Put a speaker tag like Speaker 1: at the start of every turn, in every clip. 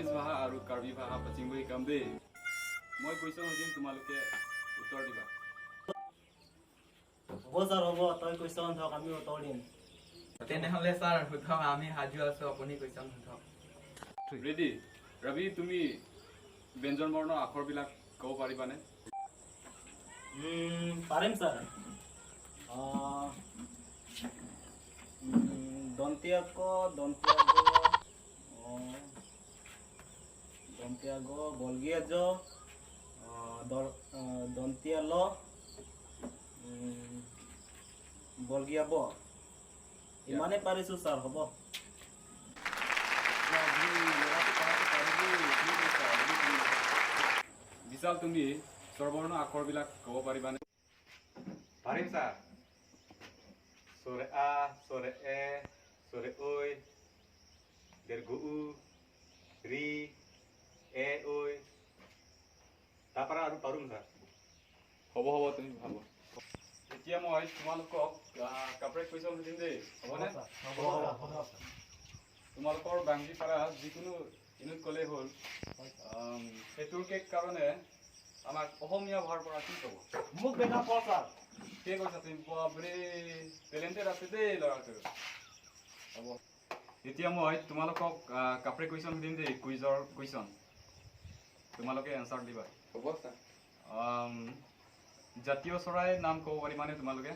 Speaker 1: Assamese ভাষা আৰু কাৰ্বি ভাষা পাচিংবো শিকাম দেই। মই কুৱেশ্যন সুধিম, তোমালোকে উত্তৰ দিবা।
Speaker 2: হ'ব ছাৰ, হ'ব। তই কুৱেশ্যন সোধ, আমি উত্তৰ দিম।
Speaker 3: তেনেহ'লে ছাৰ, সোধক। আমি সাজু আছো, আপুনি কুৱেশ্যন সোধক।
Speaker 1: ৰেডি। ৰবি, তুমি ব্যঞ্জন বৰ্ণৰ আখৰবিলাক ক'ব পাৰিবানে?
Speaker 2: পাৰিম ছাৰ। দন্তীয়া ক, দন্তীয়া গ, দন্তীয়া গ, বলগীয়া জ, দন্তীয়া ল, বলগীয়া ব। ইমানেই পাৰিছোঁ ছাৰ, হ'ব।
Speaker 1: ল'ৰাটো পঢ়াটো পাৰিবি, ঠিক কৈছা, ৰবি, তুমি। বিশাল, তুমি স্বৰবৰ্ণ আখৰবিলাক ক'ব পাৰিবানে?
Speaker 4: পাৰিম ছাৰ। চৰে আ, চৰে এ, চৰে ঐ, দীৰ্ঘ উ, ৰি, এ, ঐ। তাৰ পৰা আৰু পাৰোঁ ছাৰ।
Speaker 1: হ'ব হ'ব, তুমি ভাবা। এতিয়া মই তোমালোকক কাপৰে কুৱেশ্যন সুধিম দেই, হ'বনে? তোমালোকৰ বাংগীপাৰা যিকোনো ইনুত ক'লেই হ'ল, সেইটোৰ কেক কাৰণে আমাক অসমীয়া ভাষাৰ পৰা কি ক'ব?
Speaker 2: মোক বেটা ক ছাৰ।
Speaker 1: কি কৈছা তুমি? বাপৰে, টেলেণ্টেড আছে দেই ল'ৰাটো। হ'ব, এতিয়া মই তোমালোকক কাপৰে কুৱেশ্যন সুধিম দেই, কুইজৰ কুৱেশ্যন। তোমালোকে এনচাৰ দিবা।
Speaker 3: হ'ব ছাৰ।
Speaker 1: জাতীয় চৰাইৰ নাম ক'ব পাৰিবানে তোমালোকে?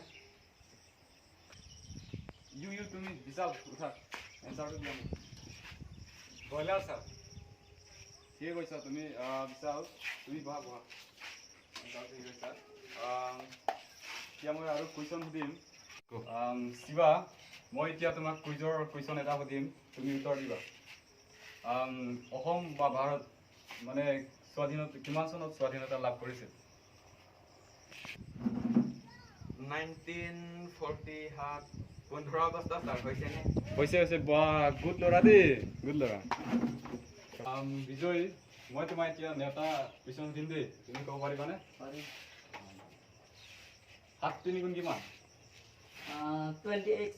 Speaker 1: ইউ ইউ তুমি বিশাল, উঠা, এনচাৰটো দিয়া মোক।
Speaker 4: Broiler sir.
Speaker 1: ঠিকে কৈছা তুমি, বিশাল, তুমি বহা বহা। এনচাৰটো ঠিক কৈছা। এতিয়া মই আৰু কুৱেশ্যন সুধিম। শিৱা, মই এতিয়া তোমাক কুইজৰ কুৱেশ্যন এটা সুধিম, তুমি উত্তৰ দিবা। অসম বা ভাৰত মানে স্বাধীনতা কিমান চনত স্বাধীনতা লাভ কৰিছিল?
Speaker 3: 1947, 15 আগষ্ট ছাৰ, হৈছেনে?
Speaker 1: হৈছে হৈছে, বা গুড ল'ৰা দেই, গুড ল'ৰা। বিজয়, মই তোমাৰ এতিয়া এটা কুৱেশ্যন সুধিম দেই, তুমি ক'ব পাৰিবানে?
Speaker 2: পাৰিম।
Speaker 1: সাত তিনি গুণ কিমান?
Speaker 5: 28।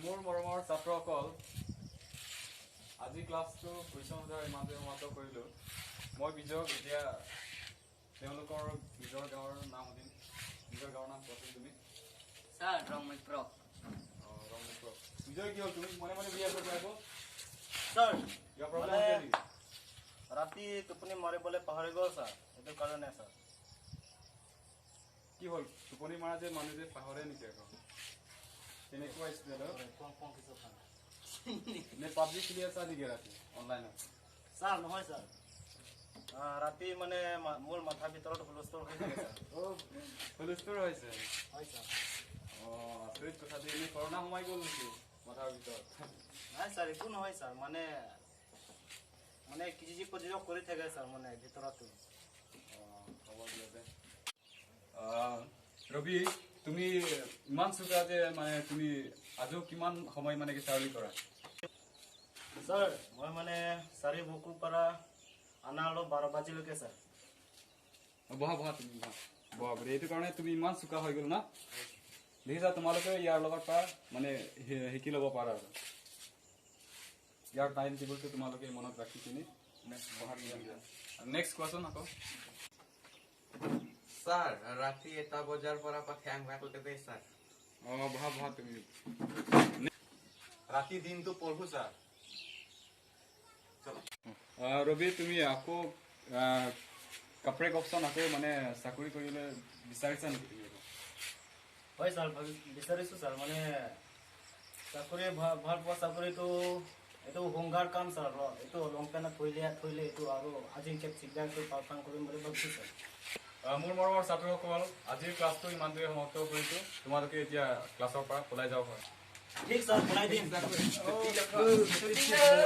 Speaker 1: মোৰ মৰমৰ ছাত্ৰসকল, আজি ক্লাছটো কুৱেশ্যন সোধাৰ ইমানতে সমাপ্ত কৰিলোঁ। মই বিজয়ক এতিয়া তেওঁলোকৰ নিজৰ গাঁৱৰ নাম সুধিম। নিজৰ গাঁৱৰ নাম কোৱাচোন তুমি।
Speaker 5: ছাৰ, ৰংমিত্ৰ।
Speaker 1: অঁ, ৰংমিত্ৰ। বিজয়, কি হ'ল? তুমি মনে মনে বহি আছা যে আকৌ?
Speaker 2: ছাৰ,
Speaker 1: কিবা প্ৰব্লেম
Speaker 2: মানে
Speaker 1: হৈছে নেকি?
Speaker 2: ৰাতি টোপনি মাৰিবলৈ পাহৰি গ'ল ছাৰ, সেইটো কাৰণে ছাৰ।
Speaker 1: কি হ'ল? টোপনি মাৰা যে মানুহ যে পাহৰে নেকি আকৌ? তেনেকুৱা ষ্টাইলত নে পাবজি খেলি আছা নেকি ৰাতি অনলাইনত?
Speaker 2: ছাৰ, নহয় ছাৰ। ৰাতি মানে মোৰ মাথাৰ ভিতৰত হুলস্থুল হৈ থাকে ছাৰ।
Speaker 1: অ', হুলস্থুল হৈছে?
Speaker 2: হয় ছাৰ।
Speaker 1: অঁ, আচৰিত কথা দেই। এনেই কৰোণা সোমাই গ'ল নেকি মাথাৰ ভিতৰত?
Speaker 2: নাই ছাৰ, একো নহয় ছাৰ। মানে মানে কিজি পজিজ কৰি থাকে ছাৰ, মানে ভিতৰতো।
Speaker 1: অঁ, হ'ব দিয়া দে। ৰবি, তুমি ইমান চোকা যে, মানে তুমি আজিও কিমান সময় মানে কি চাউলি কৰা?
Speaker 2: ছাৰ, মই মানে চাৰি বকুৰ পৰা আনা আৰু 12 বাজিলৈকে ছাৰ।
Speaker 1: অ, বহা বহা, তুমি বহা। বাপৰে, এইটো কাৰণে তুমি ইমান চোকা হৈ গ'ল না? দেখিছা, তোমালোকে ইয়াৰ লগত পৰা মানে শিকি ল'ব পাৰা। আৰু ইয়াৰ টাইম টেবুলটো তোমালোকে মনত ৰাখি কিনি মানে পঢ়াত দিয়া। নেক্সট কোৱাচোন আকৌ।
Speaker 3: ছাৰ, ৰাতি 1 বজাৰ পৰা পাঠে ছাৰ।
Speaker 1: অঁ, বহা বহা তুমি।
Speaker 4: ৰাতি দিনটো পঢ়ো ছাৰ।
Speaker 1: ৰবি, তুমি আকৌ কাপৰে অপশ্যন আকৌ মানে চাকৰি কৰিবলৈ বিচাৰিছা নেকি তুমি আকৌ?
Speaker 2: হয় ছাৰ, বিচাৰিছোঁ ছাৰ। মানে চাকৰি ভাল পোৱা চাকৰিটো এইটো হোমগাৰ্ড কাম ছাৰ। এইটো লং পেণ্টত থৈ থৈলে এইটো আৰু আজি কেব চিগনেলটো পাৰফৰ্ম কৰিম বুলি ভাবিছোঁ ছাৰ।
Speaker 1: মোৰ মৰমৰ ছাত্ৰসকল, আজিৰ ক্লাছটো ইমানটোৱে সমাপ্ত কৰিছোঁ। তোমালোকে এতিয়া ক্লাছৰ পৰা ওলাই যাব পাৰা।
Speaker 2: ঠিক ছাৰ, পলাই দিম।
Speaker 3: ঠিক আছে।